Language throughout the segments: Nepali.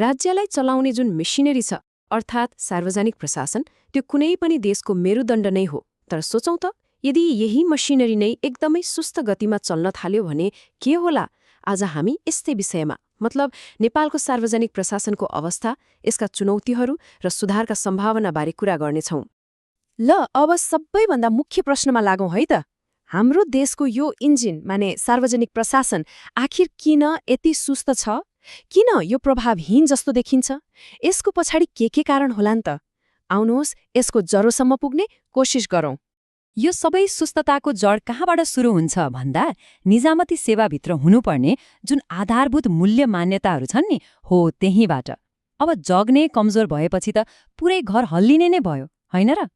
राज्यलाई चलाउने जुन मेसिनरी छ अर्थात् सार्वजनिक प्रशासन त्यो कुनै पनि देशको मेरुदण्ड नै हो। तर सोचौं त यदि यही मसिनरी नै एकदमै सुस्त गतिमा चल्न थाल्यो भने के होला? आज हामी यस्तै विषयमा मतलब नेपालको सार्वजनिक प्रशासनको अवस्था, यसका चुनौतीहरू र सुधारका सम्भावनाबारे कुरा गर्नेछौं। ल अब सबैभन्दा मुख्य प्रश्नमा लागौं है त। हाम्रो देशको यो इन्जिन माने सार्वजनिक प्रशासन आखिर किन यति सुस्त छ? किन यो प्रभावहीन जस्तो देखिन्छ? यसको पछाडि के कारण होला नि त? आउनुहोस् यसको जरोसम्म पुग्ने कोसिस गरौं। यो सबै सुस्तताको जड कहाँबाट सुरु हुन्छ भन्दा निजामती सेवाभित्र हुनुपर्ने जुन आधारभूत मूल्य मान्यताहरू छन् नि, हो त्यहीँबाट। अब जग्ने कमजोर भएपछि त पुरै घर हल्लिने नै भयो, होइन र?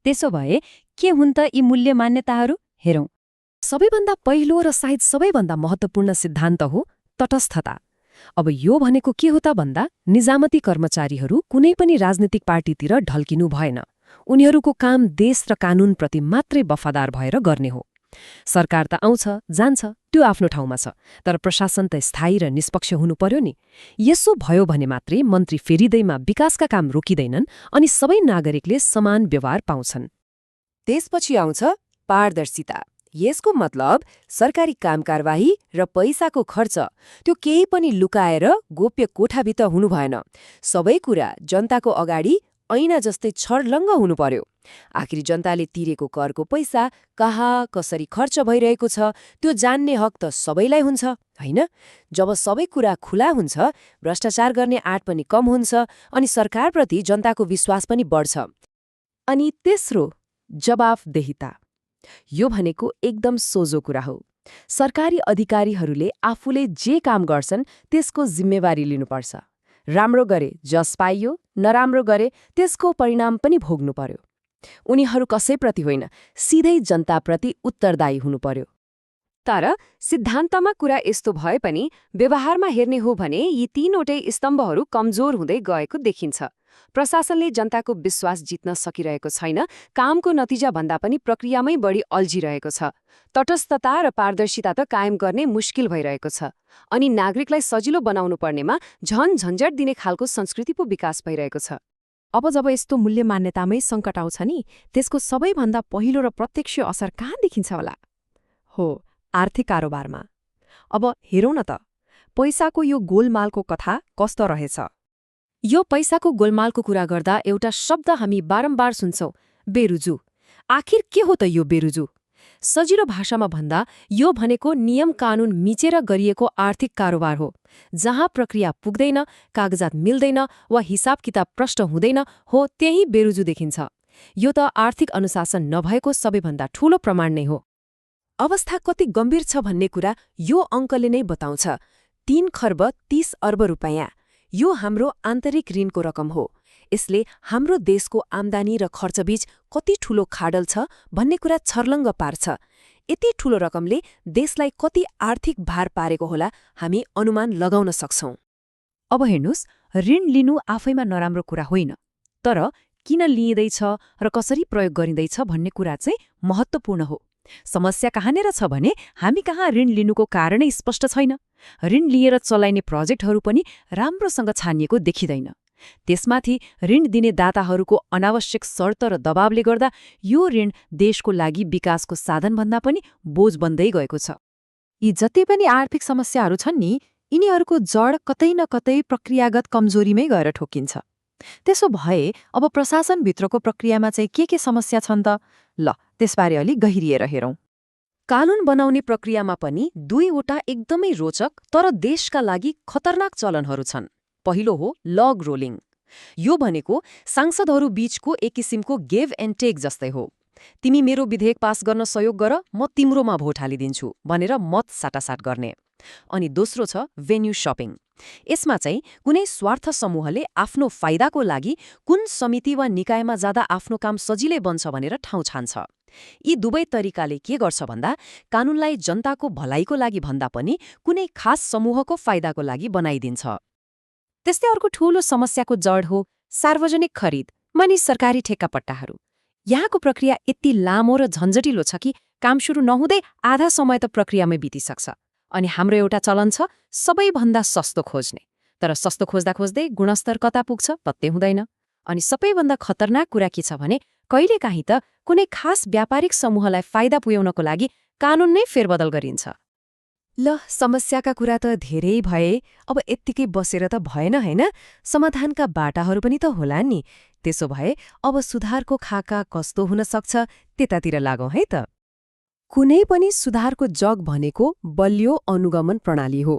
त्यसो भए के हुन् त यी मूल्य मान्यताहरू? हेरौं। सबैभन्दा पहिलो र सायद सबैभन्दा महत्त्वपूर्ण सिद्धान्त हो तटस्थता। अब यो भनेको के हो त भन्दा निजामती कर्मचारीहरू कुनै पनि राजनीतिक पार्टीतिर ढल्किनु भएन। उनीहरूको काम देश र कानूनप्रति मात्रै वफादार भएर गर्ने हो। सरकार त आउँछ जान्छ, त्यो आफ्नो ठाउँमा छ, तर प्रशासन त स्थायी र निष्पक्ष हुनु पर्यो नि। यसो भयो भने मात्रै मन्त्री फेरिदैमा विकासका काम रोकिँदैनन् अनि सबै नागरिकले समान व्यवहार पाउँछन्। त्यसपछि आउँछ पारदर्शिता। यसको मतलब सरकारी काम कारवाही र पैसाको खर्च त्यो केही पनि लुकाएर गोप्य कोठाभित्र हुनु भएन। सबै कुरा जनताको अगाडि ऐना जस्तै छर्लङ्ग हुनु पर्यो। आखिर जनताले तिरेको करको पैसा कहाँ कसरी खर्च भइरहेको छ त्यो जान्ने हक त सबैलाई हुन्छ, होइन? जब सबै कुरा खुला हुन्छ, भ्रष्टाचार गर्ने आँट पनि कम हुन्छ अनि सरकारप्रति जनताको विश्वास पनि बढ्छ। अनि तेस्रो, जवाफदेहिता। यो भनेको एकदम सोझो कुरा हो। सरकारी अधिकारीहरूले आफूले जे काम गर्छन् त्यसको जिम्मेवारी लिनुपर्छ। राम्रो गरे जस पाइयो, नराम्रो गरे त्यसको परिणाम पनि भोग्नु पर्यो। उनीहरू कसैप्रति होइन, सिधै जनताप्रति उत्तरदायी हुनु पर्यो। तर सिद्धान्तमा कुरा यस्तो भए पनि व्यवहारमा हेर्ने हो भने यी तीनवटै स्तम्भहरू कमजोर हुँदै गएको देखिन्छ। प्रशासनले जनताको विश्वास जित्न सकिरहेको छैन, कामको नतिजा भन्दा पनि प्रक्रियामै बढी अल्झिरहेको छ। तटस्थता र पारदर्शिता त कायम गर्ने मुस्किल भइरहेको छ अनि नागरिकलाई सजिलो बनाउनु पर्नेमा झन झन्झट दिने खालको संस्कृति पो विकास भइरहेको छ। अब जब यस्तो मूल्य मान्यतामै सङ्कट आउँछ नि, त्यसको सबैभन्दा पहिलो र प्रत्यक्ष असर कहाँ देखिन्छ होला? हो, आर्थिक कारोबारमा। अब हेरौँ न त, पैसाको यो गोलमालको कथा कस्तो रहेछ। यो पैसाको गोलमालको कुरा गर्दा एउटा शब्द हामी बारम्बार सुन्छौं, बेरुजु। आखिर के हो त यो बेरुजु? सजिलो भाषामा भन्दा यो भनेको नियम कानून मिचेर गरिएको आर्थिक कारोबार हो, जहाँ प्रक्रिया पुग्दैन, कागजात मिल्दैन वा हिसाब किताब प्रष्ट हुँदैन, हो त्यही बेरुजु देखिन्छ। यो त आर्थिक अनुशासन नभएको सबैभन्दा ठूलो प्रमाण नै हो। अवस्था कति गम्भीर छ भन्ने कुरा यो अङ्कले नै बताउँछ। 3 खर्ब 30 अर्ब रुपैयाँ। यो हाम्रो आन्तरिक ऋणको रकम हो। यसले हाम्रो देशको आम्दानी र खर्चबीच कति ठूलो खाडल छ भन्ने कुरा छर्लङ्ग पार्छ। यति ठूलो रकमले देशलाई कति आर्थिक भार पारेको होला हामी अनुमान लगाउन सक्छौं। अब हेर्नुस्, ऋण लिनु आफैमा नराम्रो कुरा होइन, तर किन लिइँदैछ र कसरी प्रयोग गरिँदैछ भन्ने कुरा चाहिँ महत्त्वपूर्ण हो। समस्या कहाँनिर छ भने हामी कहाँ ऋण लिनुको कारणै स्पष्ट छैन। ऋण लिएर चलाइने प्रोजेक्टहरू पनि राम्रोसँग छानिएको देखिँदैन। त्यसमाथि ऋण दिने दाताहरूको अनावश्यक शर्त र दबावले गर्दा यो ऋण देशको लागि विकासको साधनभन्दा पनि बोझ बन्दै गएको छ। यी जति पनि आर्थिक समस्याहरू छन् नि, यिनीहरूको जड कतै न कतै प्रक्रियागत कमजोरीमै गएर ठोकिन्छ। त्यसो भए अब प्रशासनभित्रको प्रक्रियामा चाहिँ के समस्या छन् त? ल, त्यसबारे अलि गहिरिएर हेरौं। कानून बनाउने प्रक्रियामा पनि 2वटा एकदमै रोचक तर देशका लागि खतरनाक चलनहरू छन्। पहिलो हो लग रोलिङ। यो भनेको सांसदहरू बीचको एक किसिमको गिभ एन्ड टेक जस्तै हो। तिमी मेरो विधेयक पास गर्न सहयोग गर, म तिम्रोमा भोट हालिदिन्छु भनेर मत साटासाट गर्ने। अनि दोस्रो छ भेन्यू शपिङ। यसमा चाहिँ कुनै स्वार्थ समूहले आफ्नो फाइदाको लागि कुन समिति वा निकायमा जाँदा आफ्नो काम सजिलै बन्छ भनेर ठाउँ छान्छ। यी दुवै तरिकाले के गर्छ भन्दा कानूनलाई जनताको भलाइको लागि भन्दा पनि कुनै खास समूहको फाइदाको लागि बनाइदिन्छ। त्यस्तै अर्को ठूलो समस्याको जड हो सार्वजनिक खरिद मानि सरकारी ठेक्कापट्टाहरू। यहाँको प्रक्रिया यति लामो र झन्झटिलो छ कि काम सुरु नहुँदै आधा समय त प्रक्रियामै बितिसक्छ। अनि हाम्रो एउटा चलन छ सबैभन्दा सस्तो खोज्ने। तर सस्तो खोज्दा खोज्दै गुणस्तर कता पुग्छ पत्ते हुँदैन। अनि सबैभन्दा खतरनाक कुरा के छ भने कहिलेकाहीँ त कुनै खास व्यापारिक समूहलाई फाइदा पुर्याउनको लागि कानून नै फेरबदल गरिन्छ। ल समस्याका कुरा त धेरै भए, अब यत्तिकै बसेर त भएन हैन, समाधानका बाटाहरू पनि त होला नि। त्यसो भए अब सुधारको खाका कस्तो हुन सक्छ त्यतातिर लागौं है त। कुनै पनि सुधारको जग भनेको बलियो अनुगमन प्रणाली हो।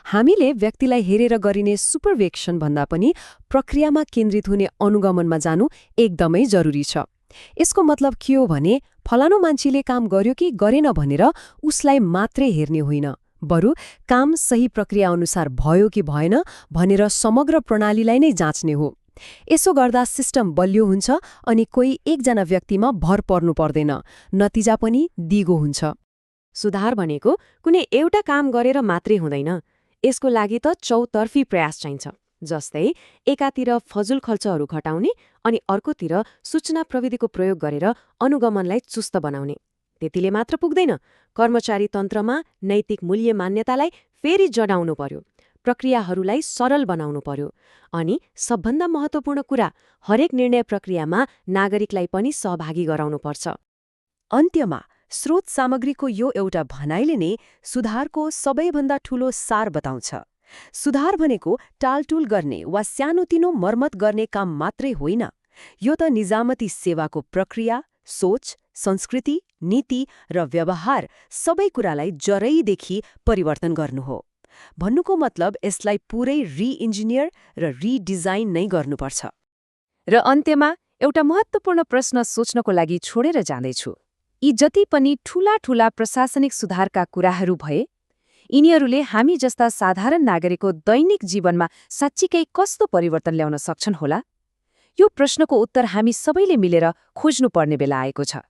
हामीले व्यक्तिलाई हेरेर गरिने सुपरवेक्सन भन्दा पनि प्रक्रियामा केन्द्रित हुने अनुगमनमा जानु एकदमै जरुरी छ। यसको मतलब के हो भने फलानु मान्छेले काम गर्यो कि गरेन भनेर उसलाई मात्रै हेर्ने होइन, बरु काम सही प्रक्रिया अनुसार भयो कि भएन भनेर समग्र प्रणालीलाई नै जाँच्ने हो। यसो गर्दा सिस्टम बलियो हुन्छ अनि कोही एकजना व्यक्तिमा भर पर्नु पर्दैन, नतिजा पनि दिगो हुन्छ। सुधार भनेको कुनै एउटा काम गरेर मात्रै हुँदैन, यसको लागि त चौतर्फी प्रयास चाहिन्छ। जस्तै एकातिर फजुल खर्चहरू घटाउने अनि अर्कोतिर सूचना प्रविधिको प्रयोग गरेर अनुगमनलाई चुस्त बनाउने। त्यतिले मात्र पुग्दैन, कर्मचारी तन्त्रमा नैतिक मूल्य मान्यतालाई फेरि जडाउनु पर्यो, प्रक्रियाहरूलाई सरल बनाउनु पर्यो अनि सबभन्दा महत्त्वपूर्ण कुरा, हरेक निर्णय प्रक्रियामा नागरिकलाई पनि सहभागी गराउनुपर्छ। अन्त्यमा स्रोत सामग्रीको यो एउटा भनाइले नै सुधारको सबैभन्दा ठूलो सार बताउँछ। सुधार भनेको टालटुल गर्ने वा सानोतिनो मर्मत गर्ने काम मात्रै होइन, यो त निजामती सेवाको प्रक्रिया, सोच, संस्कृति, नीति र व्यवहार सबै कुरालाई जरैदेखि परिवर्तन गर्नु हो। भन्नुको मतलब यसलाई पुरै रिइन्जिनियर र रिडिजाइन नै गर्नुपर्छ। र अन्त्यमा एउटा महत्त्वपूर्ण प्रश्न सोच्नको लागि छोडेर जाँदैछु। यी जति पनि ठूला प्रशासनिक सुधारका कुराहरू भए, यिनीहरूले हामी जस्ता साधारण नागरिकको दैनिक जीवनमा साँच्चीकै कस्तो परिवर्तन ल्याउन सक्छन् होला? यो प्रश्नको उत्तर हामी सबैले मिलेर खोज्नुपर्ने बेला आएको छ।